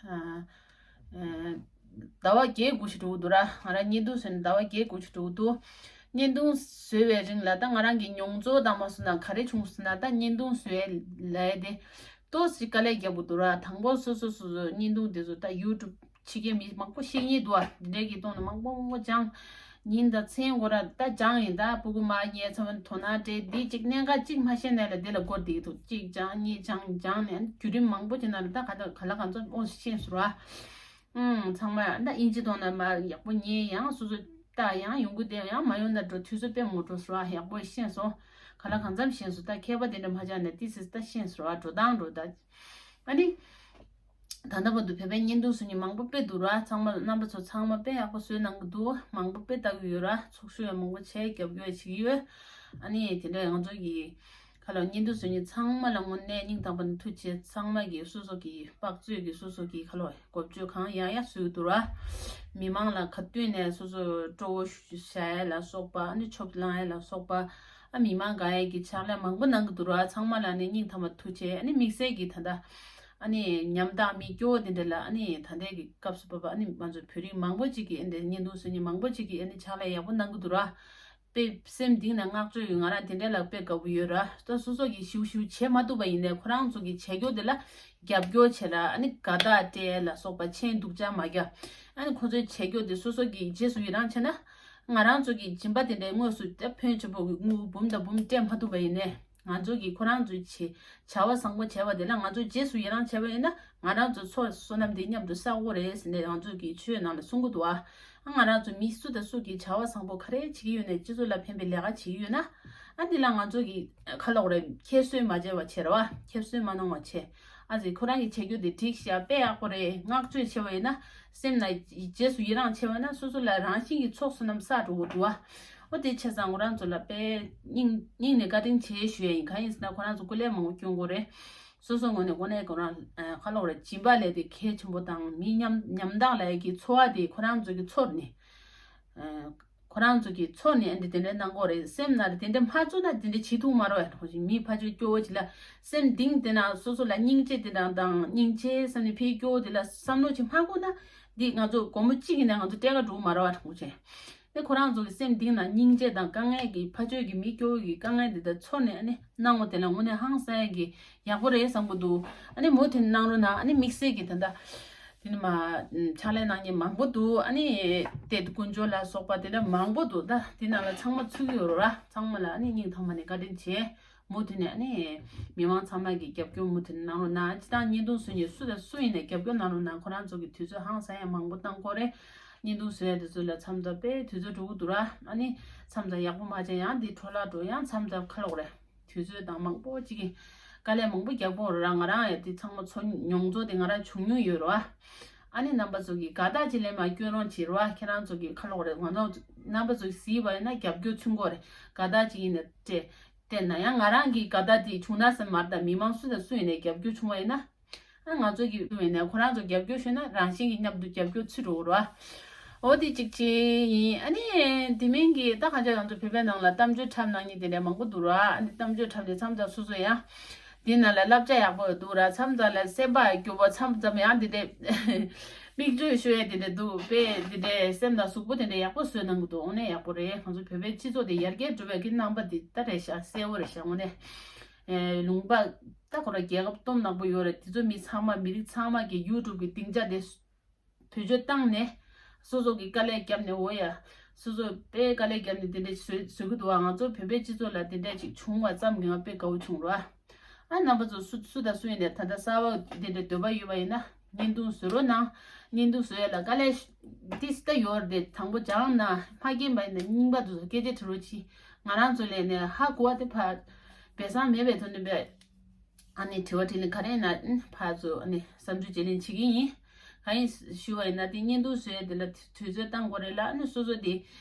ཨ། ཟླ་བ་བརྒྱད་དགུ་ཞིག་འགྲོ་གི་འདུག་ར། ང་རང་བརྙན་ཐུང་བཟོས་ནས་ཟླ་བ་བརྒྱད་དགུ་ཞིག་འགྲོ་གི་འདུག་བརྙན་ཐུང་བཟོས་པའི་རིང་ལ་ད་ང་རང་གི་མྱོང་ཚོར་དང་མ་སོང་ན་ག་རེ་བྱུང་སོང་ན། ད་བརྙན་ཐུང་བཟོས་ལས་དེ་ཏོག་ཙམ་དཀའ་ལས་རྒྱག་དགོས་འདུག་ར། དང་པོ་སོ་སོ་སོ་སོ་བརྙན་ཐུང་དེ་ཚོ་ད་ཡུ་ཊུབ་ཕྱི་རྒྱལ་མི་མང་པོ་ཤེས་ཀྱི་འདུག་ཨ། འདི་འདྲའི་གི་སྟེང་ནས་མང་པོ་མང་པོ་སྦྱངས། ཉིན་དང་མཚན་དགོས་ར་ད་སྦྱངས་ཡིན། ད་སྤུ་གུ་མ་ཉལ་ཚར་བ་དོ་སྣང་སྤྲད། འདི་གཅིག་གནད་འགག་གཅིག་མ་ཤེས་ན་ལ་འདི་ལ་མགོ་བསྡད་འདུག་གཅིག་སྦྱངས་གཉིས་སྦྱངས་སྦྱངས་ནས་བརྒྱུད་རིམ་མང་པོ་ཅིག་ནང་ལ་ད་ག་ད་ག་ལ་གང་འཚམ་ཨོ་ཤེས་སོང་ར། ཨང་། ཚང་མ་ད་ཨིན་ཇི་གཏོང་ན་མ་ཡག་པོ་ཉན། ཡང་སོ་སོ་ལྟ་ཡང་ཡོང་གི་བསྡད། ཡང་མ་ཡོང་ན་འགྲོ་དུས་ཚོད་དཔེ་མོ་འགྲོ་སོང་ར། ཡག་པོ་ཤེས་སོང་། ག་ལ་གང་འཚམ་ཤེས་སོང་། ད་མཁས་པ་དེ་འདྲ་མ་ཆགས་ན་ཏི་སི་ད་ཤེས་སོང་ར། འགྲོ་སྟངས་འགྲོ་ད། ཨ་ནི། ད་ལྟ་བར་དུ་བོད་པའི་བརྙན་ཐུང་བཟོ་མཁན་མང་པོ་དཔེ་འདུག་ར། ཚང་མ་རྣམ་པ་ཚོ་ཚང་མ་དཔེ་ཡག་པོ་བཟོས་གནང་གི་འདུག་མང་པོ་དཔེ་ལྟ་གི་ཡོད་ར། ཚོགས་ཞུགས་ཡང་མང་པོ་བྱས་རྒྱབ་སྐྱོར་བྱེད་ཀྱི་ཡོད། ཨ་ནི་དེ་འདྲ་ང་ཚོ་གི་ཁ་ལོ་བརྙན་ཐུང་བཟོ་མཁན་ཚང་མ་ལ་དངོས་གནས་སྙིང་ཐག་པ་ནས་ཐུགས་རྗེ་ཆེ། ཚང་མ་གི་སོ་སོ་གི་དཔག་ཚོད་ཀྱི་སོ་སོ་གི་ཁ་ལོ་འགོ་བརྗོད་གང་ཡག་ཡག་བཟོས་འདུག་ར། མི་མང་ལ་ག་དུས་ནས་སོ་སོ་སྤྲོ་བོ་བཞག་ཡ་ལ་སོགས་པ། ཨ་ནི་ཆོབ་བླངས་ཡ་ལ་སོགས་པ། ཨ་མི་མང་དགའ་ཡ་གི་ཕྱག་ལས་མང་པོ་གནང་གི་འདུག་ར། ཚང་མ་ལ་ནི་སྙིང་ཐག་པ་ཐུགས་རྗེ་ཆེ། ཨ་ནི་དམིགས་བསལ་གྱི་ད་ལྟ་ཨ་ནི་ཉམ་ཐག་མི་སྐྱོ་བོ་དེ་འདྲ་ལ་ཨ་ནི་ད་ལྟའི་གི་སྐབས་སུ་བབས་པ་ཨ་ནི་ང་ཚོ་བོད་རིགས་མང་པོ་ཅིག་གིས་ཨ་འདྲ་བརྙན་ཐུང་བཟོ་མཁན་མང་པོ་ཅིག་གིས་ཨ་ནི་ཕྱག་ལས་ཡག་པོ་གནང་གི་འདུག་ར། དཔེ་སེམས་གཏིང་ནས་བསྔགས་བརྗོད་ཡོད། ང་རང་དེ་འདྲ་ལ་དཔེ་དགའ་པོ་ཡོད་ར། ད་སོ་སོ་གིས་ཞིའུ་ཞིའུ་བྱེད་མ་ཐུབ་པ་ཡིན་ནའི་ཁོ་རང་ཚོ་གིས་བྱེད་རྒྱུ་དེ་ལ་རྒྱབ་སྐྱོར་བྱེད་ར། ཨ་ནི་དགའ་རྟགས་སྤྲད་ལ་སོགས་པ་མཆན་སྡུག་ཅག་མ་རྒྱག་ཨ་ནི་ཁོ་ཚོའི་བྱེད་རྒྱུ་དེ་སོ་སོ་གིས་རྗེས་སུ་ཡི་རང་བྱས་ན། ང་རང་ཚོ་གིས་སྦྱིན་པ་དེ་འདྲའི་དངོས་སུ་ད་ཕོན་ཆེན་པོ་གི་དངུལ་འབུམ་དང་འབུམ་སྤྲད་མ་ཐུབ་པ་ཡིན་ནའི། ང་ཚོ་གིས་ཁོ་རང་ཚོའི་བྱེད་བྱ་བ་བཟང་པོ་བྱས་པ་དེ་ལ་ང་ཚོ་རྗེས་སུ་ཡི་རང་བྱས་པ་ཡིན་ན། ང་རང་ཚོ་ཚོ་བསོད་ནམས་དེ་མཉམ་དུ་བསགས་དགོས་རེད་ཟེར་ནས་ང་ཚོ་གི་ཆོས་ནང་ལ་གསུང་གི་འདུག་ཨ། ང་རང་ཚོ་མི་སུ་དང་སུ་གིས་བྱ་བ་བཟང་པོ་ག་རེ་བྱེད་ཀྱི་ཡོད་ནའི་སྤྱི་ཚོགས་ལ་ཕན་པའི་ལས་ཀ་བྱེད་ཀྱི་ཡོད་ན། ཨ་འདི་ལ་ང་ཚོ་གི་ཁ་ལོག་རེད། ཁྱད་གསོད་མ་བྱས་པ་བྱེད་ར་བ། ཁྱད་གསོད་མ་གནང་བ་བྱེད། ཨ་ཙི་ཁོ་རང་གི་བྱེད་རྒྱུ་དེ་འགྲིག་ཤག་དཔེ་ཡག་པོ་རེད། བསྔགས་བརྗོད་བྱས་པ་ཡིན་ན་སེམས་ནང་རྗེས་སུ་ཡི་རང་བྱས་པ་ན་སོ་སོ་ལ་རང་བཞིན་གྱི་ཚོགས་བསོད་ནམས་བསགས་འགྲོ་གི་འདུག་ཨ། ཨོ་དེ་བྱས་ཙང་ང་རང་ཚོ་ལ་དཔེ་སྙིང་སྙིང་ནས་བཀའ་དྲིན་ཆེ་ཞུ་ཡ་ཡིན། གང་ཡིན་ཟེར་ན་ཁོ་རང་ཚོ་སྐུ་ལས་མང་པོ་སྐྱོན་དགོས་རེད། སོ་སོ་ངོས་ནས་དངོས་གནས་ཁོ་རང་ཁ་ལོག་རེད། སྦྱིན་པ་ལས་དེ་གལ་ཆེན་པོ་དང་མི་ཉམ་ཉམ་ཐག་ལ་ཡ་གི་འཚོ་བ་དེ་ཁོ་རང་ཚོ་གི་ཚོར་ནས། ཁོ་རང་ཚོ་གི་ཚོར་ནས་འདི་དེ་འདྲ་གནང་གོ་རེད། སེམས་ནང་དེ་འདྲ་མ་བཙུགས་ན་དེ་འདྲ་བྱེད་ཐུབ་མ་རེད་བ། མི་ཕ་ཆོས་སྐྱོ་བོ་ཅིག་ལ་སེམས་གཏིང་དེ་ན་སོ་སོ་ལ་སྙིང་རྗེ་དེ་འདྲ་དང་སྙིང་རྗེ་བསམ་ནས་ཕའི་སྐྱོ་བོ་དེ་ལ་བསམ་བློ་ཅིག་མ་འཁོར་ན་འདི་ང་ཚོ་སྒོར་མོ་གཅིག་ཡིན་ན་ང་ཚོ་སྤྲད་ཀ་འགྲོ་གི་མ་རེད་བ། དྲང་པོ་བྱས་ནས་ཁོ་རང་ཚོ་གི་སེམས་གཏིང་ན་སྙིང་རྗེ་དང་དཀའ་ངལ་གྱི་ཕ་ཆོས་ཀྱི་མི་སྐྱོ་བོ་གི་དཀའ་ངལ་དེ་དག་ཚོར་ནས་ཨ་ནི་གནང་བ་དེ་ལ་དངོས་གནས་ཧང་སང་ཡ་གི་ཡག་པོ་རེད་བསམ་གི་འདུག་ཨ་ནི་མུ་མཐུད་གནང་རོགས་གནང་། ཨ་ནི་དམིགས་བསལ་གྱི་ད་ལྟ་ དེ་ནི་མ་ཕྱག་ལས་གནང་མཁན་མང་པོ་འདུག་ཨ་ནི་དེ་དཀོན་མཆོག་ལ་སོགས་པ་དེ་འདྲ་མང་པོ་འདུག་ད་དེ་ནང་ལ་ཚང་མ་ཚུད་ཀྱི་ཡོད་རེད་བ། ཚང་མ་ལ་ཨ་ནི་སྙིང་ཐག་པ་ནས་བཀའ་དྲིན་ཆེ། མུ་མཐུད་ནས་ཨ་ནི་མི་མང་ཚང་མ་གི་རྒྱབ་སྐྱོར་མུ་མཐུད་ནས་གནང་རོགས་གནང་། སྤྱི་བཏང་བརྙན་ཐུང་བཟོ་མཁན་སུ་དང་སུ་ཡིན་ནའི་རྒྱབ་སྐྱོར་གནང་རོགས་གནང་། ཁོ་རང་ཚོ་གི་དུས་ཚོད་ཧང་སང་ཡང་མང་པོ་བཏང་གི་ཡོད་རེད། བརྙན་ཐུང་བཟོ་ཡ་དེ་ཚོ་ལ་མཚམས་མཚམས་དཔེ་དུས་ཚོད་འགྲོ་གི་འདུག་ར། ཨ་ནི་མཚམས་མཚམས་ཡག་པོ་མ་བྱས་ཡང་འདི་འཕྲོ་བརླག་འགྲོ། ཡང་མཚམས་མཚམས་ཁ་ལོག་རེད། དུས་ཚོད་དང་མང་པོ་ཅིག་གི་དཀའ་ལས་མང་པོ་རྒྱག་གི་ཡོད་རེད་ར། ང་རང་ཡང་འདི་ཚང་མ་ཚོ་མྱོང་ཚོར་དེ་ང་རང་བྱུང་མྱོང་ཡོད་རེད་བ། ཨ་ནི་རྣམ་པ་ཚོ་གི་དགའ་རྟགས་ཅིག་ལེན་མ་སྐྱོན་རོགས་བྱེད་རོགས། ཁྱེད་རང་ཚོ་གི་ཁ་ལོག་རེད། ང་ཚོ་རྣམ་པ་ཚོ་གི་གཟིགས་པ་ཡིན་ན་རྒྱབ་སྐྱོར་ཚུན་དགོས་རེད། དགའ་རྟགས་ཅིག་ཡིན་ན་སྤྲད་སྤྲད་ན་ཡང་ང་རང་གི་དགའ་རྟགས་དེ་བྱུང་ན་ཟེར་མ་རེད། ད་མི་མང་སུ་དང་སུ་ཡིན་ནའི་རྒྱབ་སྐྱོར་བྱུང་བ་ཡིན་ན། ཨ་ང་ཚོ་གི་སུ་ཡིན་ནའི་ཁོ་རང་ཚོ་རྒྱབ་སྐྱོར་ཞུས་ན་རང་བཞིན་གྱི་མཉམ་དུ་རྒྱབ་སྐྱོར་ཚུད་འགྲོ་གི་རེད་བ། འོ་དེ་གཅིག་བྱས་ཡིན། ཨ་ནི་དེ་མིན་གྱི་ད་གང་ཅག་ང་ཚོ་བོད་པའི་ནང་ལ་གཏམ་བརྗོད་འཁྲབ་གནང་མཁན་དེ་འདྲ་མང་པོ་འདུག་ར། ཨ་ནི་གཏམ་བརྗོད་འཁྲབ་ནས་མཚམས་མཚམས་སོ་སོ་ཡང་དེ་ནང་ལ་བསླབ་བྱ་ཡག་པོ་འདུག་ར། མཚམས་མཚམས་ལ་སེམས་པ་སྐྱོ་པོ། མཚམས་མཚམས་ཡང་དེ་འདྲ་མིག་ཆུ་ཤོར་ཡ་དེ་འདྲ་འདུག་དཔེ་དེ་འདྲ་སེམས་ལ་ཟུག་པོ་དེ་འདྲ་ཡག་པོ་བཟོས་གནང་གི་འདུག་དངོས་གནས་ཡག་པོ་རེད། ང་ཚོ་བོད་པའི་སྤྱི་ཚོགས་དེ་ཡར་རྒྱས་འགྲོ་བའི་གི་རྣམ་པ་དེ་ད་རེད་ཤག་གསལ་བོ་རེད་ཤག་དངོས་གནས། ཨེ་ལུང་པ་ད་ཁོ་རང་རྒྱལ་ཁབ་སྟོབས་ནག་པོ་ཡོད་རེད། དེ་ཚོ་མི་ཚང་མ་མི་རིགས་ཚང་མ་གི་ཡུ་ཊུབ་གི་སྡིངས་ཆ་དེ་བེད་སྤྱོད་བཏང་ནས་སོ་སོ་གི་དཀའ་ལས་བརྒྱབ་ནས། འོ་ཡ། སོ་སོ་དཔེ་དཀའ་ལས་བརྒྱབ་ནས་དེ་འདྲ་བཟོ་བཟོ་གི་འདུག་བ། ང་ཚོ་བོད་པའི་སྤྱི་ཚོགས་ལ་དེ་འདྲ་ཅིག་བྱུང་བ་ཙམ་གྱིས་ང་དཔེ་དགའ་བོ་བྱུང་ར། ཨ་རྣམ་པ་ཚོ་སུ་སུ་དང་སུ་ཡིན་ནའི་ད་ལྟ་གསར་པ་དེ་འདྲ་འདོད་པ་ཡོད་པ་ཡིན་ན་བརྙན་ཐུང་བཟོ་རོགས་གནང་། བརྙན་ཐུང་བཟོ་ཡ་ལ་དཀའ་ལས་ཏིས་ད་ཡོད་རེད། དང་པོ་སྦྱངས་ན་མ་མཁྱེན་པ་ཡིན་ན་རྙིང་པ་དེ་ཚོ་སྐད་ཆ་དྲི་རོགས་གྱིས། ང་རང་ཚོ་ལས་ནས་ཧ་གོ་བ་དེ་ཕར་སྦས་གསང་མེད་པའི་ཐོག་ནས་པས། ཨ་ནི་དྲི་བ་དྲིས་ལན་ག་རེ་ཡིན་ན་ཕར་ཚུར་ཨ་ནི་བསམ་ཚུལ་བརྗེ་ལེན་བྱེད་ཀྱི་ཡིན། གང་ཡིན་ཞུ་བ་ཡིན་ན་དེ་བརྙན་ཐུང་བཟོ་ཡ་དེ་ལ་དུས་ཚོད་བཏང་དགོས་རེད་ལ། ཨ་ནི་སོ་སོ་དེ་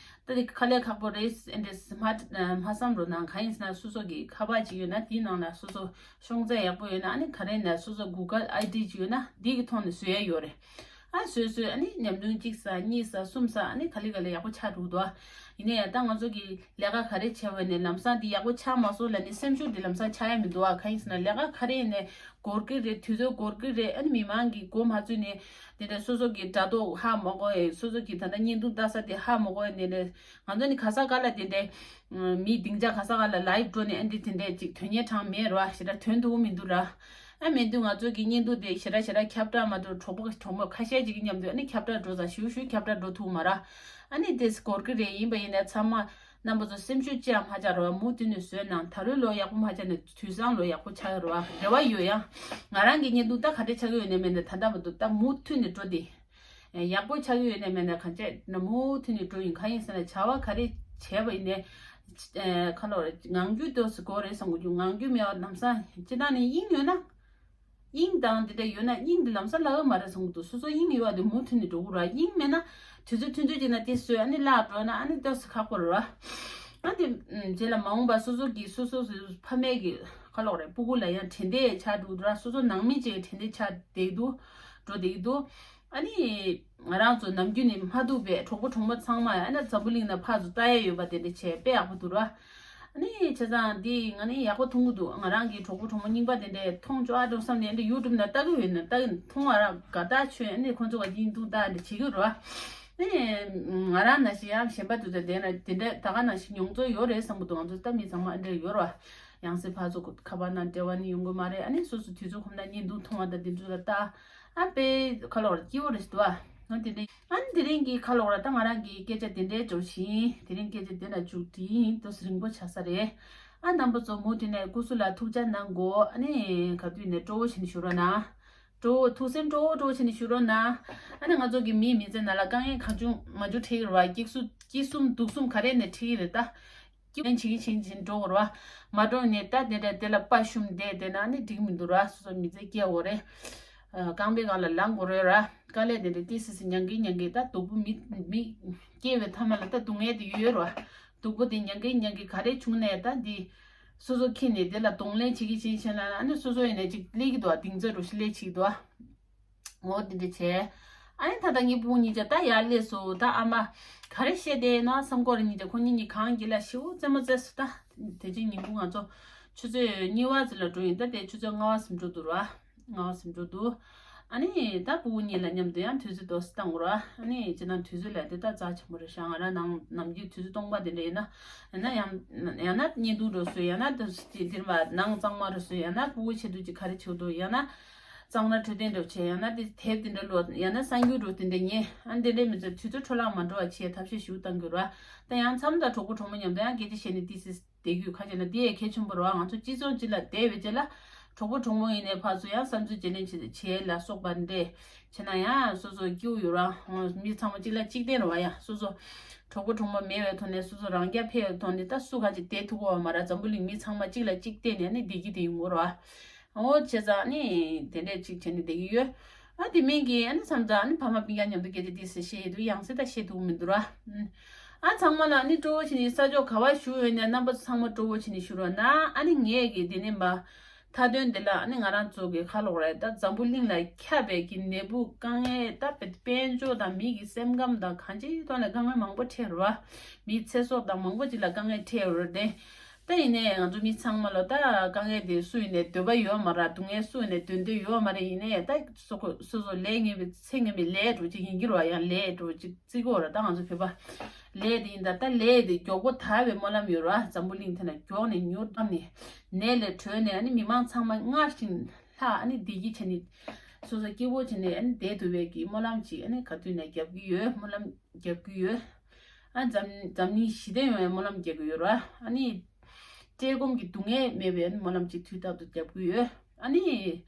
ད་དེ་དཀའ་ལས་ཁག་པོ་རེད་ཨེ་འདྲས་མ་མ་བསམ་རོགས་གནང་། གང་ཡིན་ཟེར་ན་སོ་སོ་གི་ཁ་པར་ཅིག་ཡོད་ན་དེའི་ནང་ལ་སོ་སོ་ཤོང་ཚད་ཡག་པོ་ཡོད་ན། ཨ་ནི་ག་རེ་ཡིན་ན་སོ་སོ་གུ་གལ་ཨའི་ཌི་ཅིག་ཡོད་ན་དེ་གི་ཐོག་ནས་བཟོ་ཡ་ཡོད་རེད། ཨ་བཟོས་བཟོས་ཨ་ནི་ཉམས་མྱོང་གཅིག་ཟ་གཉིས་ཟ་གསུམ་ཟ་ཨ་ནི་ག་ལེ་ག་ལེ་ཡག་པོ་ཆགས་འགྲོ་གི་འདུག་ཨ་ཡིན་ན་ཡང་ད་ང་ཚོ་གི་ལས་ཀ་ག་རེ་བྱས་པ་ནས་ལམ་སང་འདི་ཡག་པོ་ཆགས་མ་སོང་ལབ་ནས་སེམས་ཤུགས་འདི་ལམ་སང་ཆག་ཡ་མི་འདུག་ཨ་གང་ཡིན་ཟེར་ན་ལས་ཀ་ག་རེ་ཡིན་ནས་འགོར་གི་རེད། དུས་ཚོད་འགོར་གི་རེད། ཨ་ནི་མི་མང་གི་མགོ་མ་ཚོས་ནས་དེ་འདྲ་སོ་སོ་གི་དྲ་ཐོག་ཧ་མ་གོ་ཡ། སོ་སོ་གི་ད་ལྟ་བརྙན་ཐུང་ལྟ་ས་དེ་ཧ་མ་གོ་ཡ། དེ་འདྲ་ང་ཚོ་ནི་ག་ས་ག་ལ་དེ་འདྲ་མི་སྡིངས་ཆ་ག་ས་ག་ལ་ལའིབ་འགྲོ་ནས་ཨ་འདི་དེ་འདྲ་ཅིག་དོན་གཉེར་གྲངས་མེད་ར། ཞེ་དྲག་དོན་དུ་མི་འདུག་ར། ཨ་མེད་དུས་ང་ཚོ་གི་བརྙན་ཐུང་དེ་ཞེ་དྲག་ཞེ་དྲག་ཁྱབ་བསྒྲགས་མ་གཏོགས་གྲོགས་པོ་གྲོགས་མོ་ཁ་ཤས་ཅིག་གི་མཉམ་དུ་ཨ་ནི་ཁྱབ་བསྒྲགས་འགྲོ་ཙང་ཞུ་ཞུ་ཁྱབ་བསྒྲགས་འགྲོ་ཐུབ་མ་ར། ཨ་ནི་དེ་འགོར་གི་རེད། ཡིན་པ་ཡིན་ནའི་ཚང་མ་རྣམ་པ་ཚོ་སེམས་ཤུགས་ཅི་ཡང་མ་ཆག་རོགས། མུ་མཐུད་ནས་བཟོས་གནང་། ད་ལོའི་ལོ་ཡག་པོ་མ་ཆག་ནས་དུས་སང་ལོ་ཡག་པོ་ཆག་ཡོད་རོགས། རེ་བ་ཡོད་ཡ། ང་རང་གི་བརྙན་ཐུང་ད་ག་འདྲ་ཆགས་ཀྱི་ཡོད་ནའི་མེད་ནའི་ད་ལྟ་བར་དུ་ད་མུ་མཐུད་ནས་འགྲོ་དེ། ཡག་པོ་ཆགས་ཀྱི་ཡོད་ནའི་མེད་ནའི་གང་བྱས་ན་མུ་མཐུད་ནས་འགྲོ་ཡིན། གང་ཡིན་ཟེར་ན་བྱ་བ་ག་རེ་བྱས་པ་ཡིན་ནའི། ཁ་ལོ་རེ་ངང་རྒྱུད་ཏོག་ཙམ་དགོས་རེད་བསམ་གྱི་འདུག་ངང་རྒྱུད་མེད་པ་ལམ་སང་སྤྱིར་བཏང་ནས་དབྱིངས་ཡོད་ན། དབྱིངས་དང་དེ་འདྲ་ཡོད་ན་དབྱིངས་འདི་ལམ་སང་ལྷག་གི་མ་རེད་བསམ་གྱི་འདུག་སོ་སོ་དབྱིངས་ཡོད་པ་དེ་མུ་མཐུད་ནས་འགྲོ་དགོས་ར། དབྱིངས་མེད་ན་དུས་ཚོད་ཐུང་ཐུང་ཅིག་ན་དེ་བཟོས་ཨ་ནི་བརླག་འགྲོ་ན་ཨ་ནི་ཏོག་ཙམ་ཁག་པོ་རེད་ར། ཨ་དེ་རྗེས་ལ་མ་འོངས་པ་སོ་སོ་གི་སོ་སོ་སོ་ཕ་མའི་གི་ཁ་ལོག་རེད། སྤུ་གུ་ལ་ཡང་དྲན་རྟེན་ཆགས་འགྲོ་གི་འདུག་ར། སོ་སོ་ནང་མི་ཅིག་དྲན་རྟེན་ཆགས་བསྡད་ཀྱི་འདུག་འགྲོ་བསྡད་ཀྱི་འདུག་ཨ་ནི་ང་རང་ཚོ་ནམ་རྒྱུན་ནས་མ་ཐུག་པའི་གྲོགས་པོ་གྲོགས་མོ་ཚང་མ་ཨ་ནི་འཛམ་བུ་གླིང་ནང་ཕར་ཚུར་ལྟ་ཡ་ཡོད་པ་དེ་འདྲ་བྱས་དཔེ་ཡག་པོ་འདུག་ར། ཨ་ནི་བྱས་ཙང་འདི་ང་ནི་ཡག་པོ་མཐོང་གི་འདུག་ང་རང་གི་གྲོགས་པོ་གྲོགས་མོ་རྙིང་པ་དེ་འདྲས་མཐོང་ཆོག་ཨ་འགྲོ་བསམ་ནས་འདི་ཡུ་ཊུབ་ནང་ལྟ་གི་ཡོད་ན་ལྟ་གི་མཐོང་བ་ར། དགའ་ཐག་ཆོད། ཨ་ནི་ཁོང་ཚོ་ག་ཡིན་འདུག་ལྟ་འདི་བྱེད་གི་ར། ཨ་ནི་ང་རང་ནང་བཞིན་ཡང་གཞན་པ་དུ་ད་དེ་ན་དེ་འདྲས་ད་ག་ནང་བཞིན་མྱོང་ཚོར་ཡོད་རེད་བསམ་གི་འདུག་ང་ཚོ་ལྟ་མི་ཚང་མ་ཨ་འདྲས་ཡོད་ར། ཡང་སེ་ཕར་ཚུར་ཁ་པར་ནང་འབྲེལ་བ་ནི་ཡོང་གི་མ་རེད། ཨ་ནི་སོ་སོ་དུས་ཚོད་ཁོམ་ན་བརྙན་ཐུང་མཐོང་བ་དང་དེ་ཚོ་ལ་ལྟ། ཨ་དཔེ་ཁ་ལོག་ར་སྐྱིད་པོ་རེད་ཟེར་འདུག་ཨ། ཨ་དེ་རིང་གི་ཁ་ལོག་ར་ད་ང་རང་གི་སྐད་ཆ་དེ་འདྲའི་འཇོག་བཞིན་དེ་རིང་སྐད་ཆ་དེ་ན་མཇུག་སྒྲིལ་ཡིན། ཏོག་ཙམ་རིང་པོ་ཆགས་ས་རེད། ཨ་རྣམ་པ་ཚོ་མུ་མཐུད་ནས་སྐུ་གཟུགས་ལ་ཐུགས་ཅག་གནང་དགོས། ཨ་ནི་ག་དུས་ནས་སྤྲོ་བོ་བྱས་ནས་བཞུགས་རོགས་གནང་། སྤྲོ་བོ་ཐུགས་སེམས་སྤྲོ་བོ་སྤྲོ་བོ་བྱས་ནས་བཞུགས་རོགས་གནང་། ཨ་ནི་ང་ཚོ་གི་མིའི་མི་ཚེ་ནང་ལ་དཀའ་ངལ་གང་བྱུང་མང་བྱུང་འཕྲད་ཀྱི་རེད་བ། སྐྱིད་སུ་སྐྱིད་གསུམ་སྡུག་གསུམ་ག་རེ་ནས་འཕྲད་ཀྱི་རེད་ད། སྐྱིད་ལན་བྱེད་ཀྱི་བྱེད་ཀྱི་འགྲོ་དགོས་རེད་བ། མ་འགྲོ་ནས་ད་དེ་འདྲ་དེ་ལ་དཔའ་ཞུམ་བསྡད་བསྡད་ན་ནི་འགྲིག་མི་འདུག་ར། སོ་སོ་མི་ཚེ་སྐྱེལ་དགོས་རེད། རྐང་པའི་སྒང་ལ་ལངས་དགོས་རེད་ར། དཀའ་ལས་དེ་འདྲ་ཏི་སི་སི་མྱང་གི་མྱང་གི་ད་སྡུག་པོ་མི་མི་སྐྱེ་བའི་ཐ་མ་ལ་ད་སྡུག་བསྔལ་དེ་ཡོད་རེད་བ། སྡུག་པོ་དེ་མྱང་གི་མྱང་གི་ག་རེ་བྱུང་ནས་ད་འདི་སོ་སོ་ཁྱེར་ནས་དེ་ལ་གདོང་ལེན་བྱེད་ཀྱི་བྱེད་བྱེད་ན་ཨ་ནི་སོ་སོ་ཡིན་ནས་ཅིག་སླེབས་ཀྱི་འདུག་བ། གདིང་ཚོད་འགྲོ་ཞིག་སླེབས་བྱེད་ཀྱི་འདུག་བ། འོ་དེ་འདྲ་བྱས། ཨ་ནི་ད་ལྟ་ངའི་སྤུ་གུ་གཉིས་ཆ་ད་ཡར་སླེབས་སོང་། ད་ཨ་མ་ག་རེ་བཤད་བསྡད་ཡོད་ན་བསམ་གྱི་རེད། གཉིས་ཆ་ཁོ་གཉིས་གཉིས་གང་གི་ལ་ཞེ་པོ་རྩེད་མོ་རྩེས་སོང་། ད་དེ་རྗེས་ཉིན་གུང་ང་ཚོ་ཆུ་ཚོད་གཉིས་པ་ཙམ་ལ་འགྲོ་ཡིན། ད་དེ་ཆུ་ཚོད་ལྔ་པ་ཙམ་འགྲོ་འདུག་ར། ལྔ་པ་ཙམ་འགྲོ་འདུག་ཨ་ནི་ད་སྤུ་གུ་གཉིས་ལ་མཉམ་དུ་ཡང་དུས་ཚོད་ཏོག་ཙམ་བཏང་དགོས་ར། ཨ་ནི་སྤྱིར་བཏང་དུས་ཚོད་ལ་དེ་ད་རྩ་ཆེན་པོ་རེད་ཤག་ང་རང་ནང་ནམ་རྒྱུན་དུས་ཚོད་སྟོང་པ་དེ་འདྲ་ཡིན་ན། ཡང་ན་ཡང་ཡང་ན་བརྙན་ཐུང་འགྲོ་སྲོལ། ཡང་ན་དེ་དེ་འདིར་མ་ནང་གཙང་མ་འགྲོ་སྲོལ། ཡང་ན་སྤུ་གུ་ཆེད་དུ་ཅིག་ག་རེ་བྱེད་འགྲོ། ཡང་ན་ གཙང་སྦྲ་འཕྲོད་བསྟེན་འདྲ་བྱས། ཡང་ན་དེ་དེབ་དེ་འདྲ་ཀློག་ཡང་ན་གསར་འགྱུར་འདྲ་དེ་འདྲ་ཉན། ཨ་ནི་དེ་འདྲ་མི་ཚོ་དུས་ཚོད་འཕྲོ་བརླག་མ་འགྲོ་བ་བྱས་ཐབས་ཤེས་ཞུ་གཏང་གི་ར། ད་ཡང་མཚམས་དང་གྲོགས་པོ་གྲོགས་མོ་མཉམ་དུ་ཡང་སྐད་ཆ་བཤད་ནས་ཏི་སི་བསྡད་རྒྱུ་ཁ་ཅིག་ལ་དེ་ཡང་གལ་ཆེན་པོ་རེད་བ། ང་ཚོ་སྤྱི་ཚོགས་སྤྱི་ལ་བསྡད་པའི་རྗེས་ལ་གྲོགས་པོ་གྲོགས་མོ་ཡིན་ནའི་ཕར་ཚུར་ཡང་བསམ་ཚུལ་བརྗེ་ལེན་བྱེད་བྱེད་ལ་སོགས་པ་འདྲ་བྱས་ན་ཡང་སོ་སོ་སྐྱིད་པོ་ཡོད་ར། མི་ཚང་མ་གཅིག་ལ་གཅིག་བརྟེན་རེད་བ། ཡང་སོ་སོ་གྲོགས་པོ་གྲོགས་མོ་མེད་པའི་ཐོག་ནས་སོ་སོ་རང་རྐྱ་འཕེར་བའི་ཐོག་ནས་ད་སུ་ག་ཅིག་བསྡད་ཐུབ་ཀྱི་ཡོད་མ་རེད། འཛམ་བུ་གླིང་མི་ཚང་མ་གཅིག་ལ་གཅིག་བརྟེན་ནས་ནི་བསྡད་ཀྱི་དེ་ཡོང་གི་རེད་བ། འོ་བྱས་ཙང་ནི་དེ་འདྲས་ཅིག་བྱས་ནས་བསྡད་ཀྱི་ཡོད། ཨ་དེ་མིན་གྱི་ཨ་ནི་མཚམས་མཚམས་ཨ་ནི་ཕ་མ་སྤུན་ཀྱག་མཉམ་དུ་སྐད་ཆ་ཏི་སི་བཤད་ཡི་འདུག་ཡང་སེ་ད་བཤད་ཐུབ་མི་འདུག་ར། ཨ་ཚང་མ་ལ་ཨ་ནི་སྤྲོ་བོ་བྱས་ནས་ས་ཕྱོགས་ག་བ་བཞུགས་ཡོད་ནས་རྣམ་པ་ཚོ་ཚང་མ་སྤྲོ་བོ་བྱས་ནས་བཞུགས་རོགས་གནང་། ཨ་ནི་ངས་ཀྱི་དེ་ནས་མ་མཐའ་དོན་དེ་ལ་ཨ་ནི་ང་རང་ཚོ་གི་ཁ་ལོག་རེད། ད་འཛམ་བུ་གླིང་ལ་ཁྱབ་པའི་གི་ནད་འབུ་དཀའ་ངལ་ད་དཔལ་འབྱོར་དང་མི་གི་སེམས་ཁམས་དང་གང་ཅིའི་ཐོག་ནས་དཀའ་ངལ་མང་པོ་འཕྲད་རེད་བ། མིའི་ཚེ་སྲོག་དང་མང་པོ་ཅིག་ལ་དཀའ་ངལ་འཕྲད་ཡོད་རེད་དེ། ད་ཡིན་ནའི་ང་ཚོ་མི་ཚང་མ་ལ་ད་དཀའ་ངལ་དེ་སུ་ཡིན་ནའི་འདོད་པ་ཡོད་མ་རེད། སྡུག་བསྔལ་སུ་ཡིན་ནའི་འདོད་འདོད་ཡོད་མ་རེད། ཡིན་ནའི་ད་སོ་སོ་སོ་སོ་ལས་ངན་པའི་ཚེ་ངན་པའི་ལས་འགྲོ་ཅིག་ཡིན་གྱི་རེད་བ། ཡང་ལས་འགྲོ་ཅིག་བརྩི་གི་ཡོད་རེད། ད་ང་ཚོ་བོད་པ་ལས་དེ་ཡིན་ད། ད་ལས་དེ་མགྱོགས་པོ་དར་བའི་སྨོན་ལམ་ཡོད་རེད་བ། འཛམ་བུ་གླིང་དེ་ན་མགྱོགས་ནས་མྱུར་བཏང་ནས་ནད་ལས་གྲོལ་ནས་ཨ་ནི་མི་མང་ཚང་མ་སྔར་བཞིན་ལྷག་ཨ་ནི་བདེ་སྐྱིད་བྱས་ནས་སོ་སོ་སྐྱིད་པོ་བྱས་ནས་ཨ་ནི་བསྡད་ཐུབ་པའི་གི་སྨོན་ལམ་ཅིག་ཨ་ནི་ག་དུས་ནས་རྒྱབ་ཀྱི་ཡོད། སྨོན་ལམ་རྒྱབ་ཀྱི་ཡོད། ཨ་འཛམ་འཛམ་གླིང་ཞི་བདེ་ཡོང་བའི་སྨོན་ལམ་རྒྱག་གི་ཡོད་ར། ཨ་ནི་བཀྲེས་སྐོམ་གྱི་སྡུག་བསྔལ་མེད་པའི་སྨོན་ལམ་ཅིག་དུས་རྟག་ཏུ་རྒྱབ་ཀྱི་ཡོད། ཨ་ནི་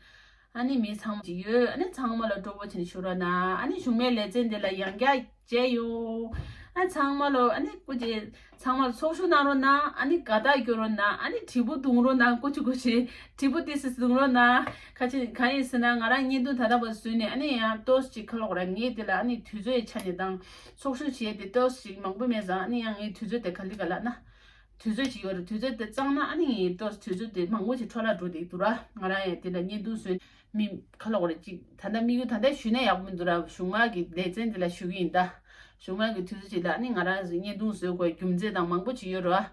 ཨ་ནི་མི་ཚང་མ་ཅིག་ཡོད། ཨ་ནི་ཚང་མ་ལ་སྤྲོ་པོ་བྱས་ནས་བཞུགས་རོགས་གནང་། ཨ་ནི་གཞུག་མའི་ལེ་ཚན་འདི་ལ་ཡང་བསྐྱར་མཇལ་ཡོང་། ཨ་ཚང་མ་ལོ་ཨ་ནི་སྐུ་མཁྱེན་ཚང་མ་ལ་ཚོགས་ཞུགས་གནང་རོགས་གནང་། ཨ་ནི་དགའ་རྟགས་སྐྱོན་རོགས་གནང་། ཨ་ནི་དྲིལ་བུ་རྡུང་རོགས་གནང་། སྐུ་མཁྱེན་སྐུ་མཁྱེན་དྲིལ་བུ་ཏི་སི་རྡུང་རོགས་གནང་། ཁ་ཆེ་གང་ཡིན་ཟེར་ན་ང་རང་བརྙན་ཐུང་ད་ལྟ་བར་བཟོས་ནས་ཨ་ནི་ཡང་ཏོག་ཙམ་ཅིག་ཁ་ལོག་ར། ངས་དེ་ལ་ཨ་ནི་དུས་ཚོད་ཆ་ནས་དང་ཚོགས་ཞུགས་བྱས་ཏེ་ཏོག་ཙམ་ཅིག་མང་པོ་མེད་ཙང་། ཨ་ནི་ཡང་ངའི་དུས་ཚོད་དེ་ག་ལེ་ག་ལ་ན་དུས་ཚོད་ཅིག་ཡོད་རེད། དུས་ཚོད་དེ་གཙང་ན་ཨ་ནི་ངའི་ཏོག་ཙམ་དུས་ཚོད་དེ་མང་པོ་ཅིག་འཕྲོ་བརླག་འགྲོ་བསྡད་འདུག་ར། ང་རང་ཡང་དེ་ལ་བརྙན་ཐུང་བཟོས་མི་ཁ་ལོག་རེ་ཅིག་ད་ལྟ་དམིགས་ཡུལ་ད་ལྟ་ཞུས་ན་ཡག་པོ་མི་འདུག་ར། གཞུག་མ་གི་ལེ་ཚན་དེ་ལ་ཞུ་གི་ཡིན་ད། གཞུག་མ་གི་དུས་ཚོད་ཅིག་ལ་ཨ་ནི་ང་རང་བརྙན་ཐུང་བཟོས་དགོས་རྒྱུ་མཚན་དང་མང་པོ་ཅིག་ཡོད་རེད་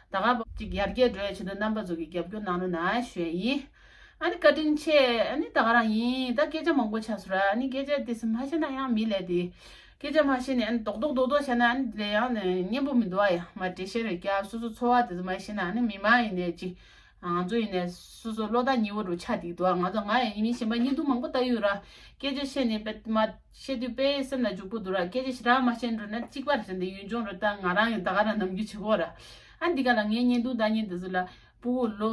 བ། ད་ག་བ་ཅིག་ཡར་རྒྱས་འགྲོ་ཡ་ཆེད་དུ་རྣམ་པ་ཚོ་གི་རྒྱབ་སྐྱོར་གནང་རོགས་གནང་ཞུ་ཡ་ཡིན། ཨ་ནི་བཀའ་དྲིན་ཆེ། ཨ་ནི་ད་ག་རང་ཡིན། ད་སྐད་ཆ་མང་པོ་ཆགས་སོང་ར། ཨ་ནི་སྐད་ཆ་དེ་ཚོ་མ་བཤད་ན་ཡང་མི་ལས་དེ། སྐད་ཆ་མ་བཤད་ནས་ཨ་ནི་རྡོག་རྡོག་རྡོག་རྡོག་བཤད་ན་ཨ་ནི་དེ་ལས་ཡང་ནས་སྙན་པོ་མི་འདུག་ཨ། ཡ་མ་འགྲེལ་བཤད་རེ་རྒྱག་སོ་སོ་ཚོར་བ་དེ་ཚོ་མ་བཤད་ན་ཨ་ནི་མི་མང་ཡིན་ནས་ཅིག་ང་ཚོ་ཡིན་ནས་སོ་སོ་བློ་ཐག་ཉེ་བོ་འདྲ་ཆགས་བསྡད་འདུག་ང་ཚོ་ང་ཡང་ཡིན་མིན་གཞན་པ་བརྙན་ཐུང་མང་པོ་ལྟ་ཡོད་ར། སྐད་ཆ་བཤད་ནས་དཔེ་མ་བཤད་དུས་དཔེ་སེམས་ལ་འཇུག་པོ་འདུག་ར། སྐད་ཆ་ཞེ་དྲག་མ་བཤད་འགྲོ་ན་གཅིག་པ་རེད་ཟེར་འདི་ཡུལ་ལྗོངས་རེད། ད་ང་རང་ཡང་ད་ག་རང་ནམ་རྒྱུན་བྱེད་གོ་ར། ཨ་འདི་ག་ལ་ངའི་བརྙན་ཐུང་ལྟ་མཁན་འདི་ཚོ་ལ་ཕྲུ་གུ་ལོ་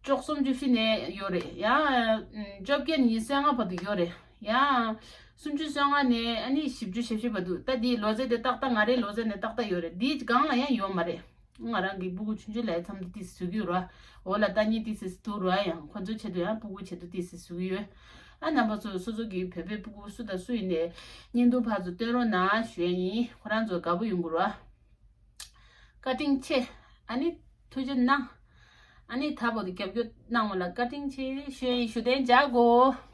བཅུ་གསུམ་བཅུ་བཞི་ནས་ཡོད་རེད། ཡང་བཅོ་བརྒྱད་ནས་ཉི་ཤུ་རྩ་ལྔ་བར་དུ་ཡོད་རེད། ཡང་སུམ་ཅུ་སོ་ལྔ་ནས་ཨ་ནི་བཞི་བཅུ་ཞེ་བཞི་བར་དུ། ད་འདིའི་ལོ་ཚད་དེ་ཏག་ཏག་ང་རའི་ལོ་ཚད་ནས་ཏག་ཏག་ཡོད་རེད། འདིའི་སྒང་ལ་ཡང་ཡོད་མ་རེད། ང་རང་གི་སྤུ་གུ་ཆུང་ཆུང་ལ་མཚམས་དུ་ཏོག་ཙམ་བཟོ་གི་ཡོད་ར། འོ་ལ་ལྟ་མཁན་ཏོག་ཙམ་འདུག་ར། ཡང་ཁོ་ཚོའི་ཆེད་དུ་ཡང་སྤུ་གུ་ཆེད་དུ་ཏོག་ཙམ་བཟོ་གི་ཡོད། ཨ་རྣམ་པ་ཚོ་སོ་སོ་གི་བོད་པའི་སྤུ་གུ་སུ་དང་སུ་ཡིན་ནའི་བརྙན་ཐུང་ཕར་ཚུར་སྟོན་རོགས་གནང་ཞུ་ཡ་ཡིན། ཁོ་རང་ཚོ་དགའ་པོ་ཡོང་གི་ར། བཀའ་དྲིན་ཆེ། ཨ་ནི་ཐུགས་རྗེ་གནང་། ཨ་ནི་ད་བར་དུ་རྒྱབ་སྐྱོར་གནང་བ་ལ་བཀའ་དྲིན་ཆེ་ཞུ་ཡ་ཡིན། ཞུ་གཏན་འཇགས་གོ།